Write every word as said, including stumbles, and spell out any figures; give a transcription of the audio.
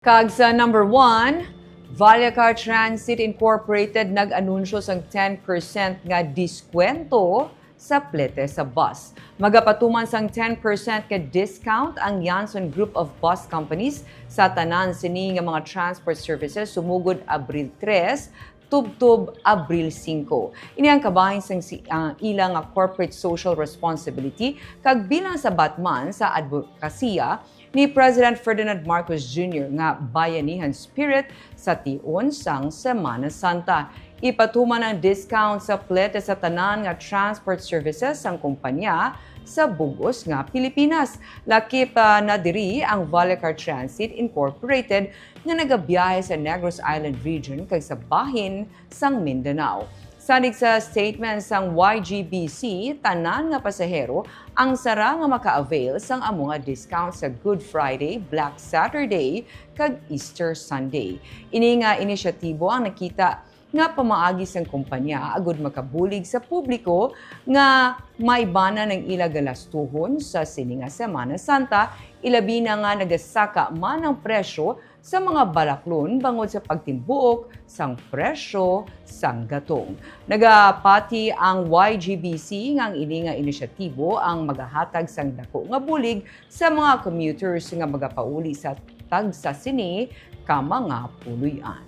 Kag sa number one, Vallecar Transit Incorporated nag-anunsyo sang ten percent nga diskwento sa plete sa bus. Magapatuman sang ten percent nga discount ang Yanson Group of Bus Companies sa tanan sini nga mga transport services sumugod Abril tres tubtob Abril singko. Ini ang kabahin sang si, ah, ila nga corporate social responsibility kag bilang sabat man sa adbokasiya ni President Ferdinand Marcos Junior nga bayanihan spirit sa tion sang Semana Santa. Ipatuman ang discount sa plete sa tanan nga transport services sang kumpanya sa bug-os nga Pilipinas. Lakip pa na diri ang Vallecar Transit Incorporated nga nagabiyahe sa Negros Island Region kag sa bahin sang Mindanao. Sanig sa statement sang Y G B C, tanan nga pasahero ang sara nga maka-avail sang amo nga discount sa Good Friday, Black Saturday, kag Easter Sunday. Ini nga inisyatibo ang nakita nga pamaagi sang kumpanya agud makabulig sa publiko nga maibanan ang ila galastuhon sa sini nga Semana Santa, ilabi na nga nagasaka man ang presyo sa mga balaklon bangod sa pagtimbuok sang presyo sang gatong. Nagapati ang Y G B C nga ang ini nga inisyatibo ang magahatag sang dako nga bulig sa mga commuters nga magapauli sa tagsa sini ka mga puloy-an.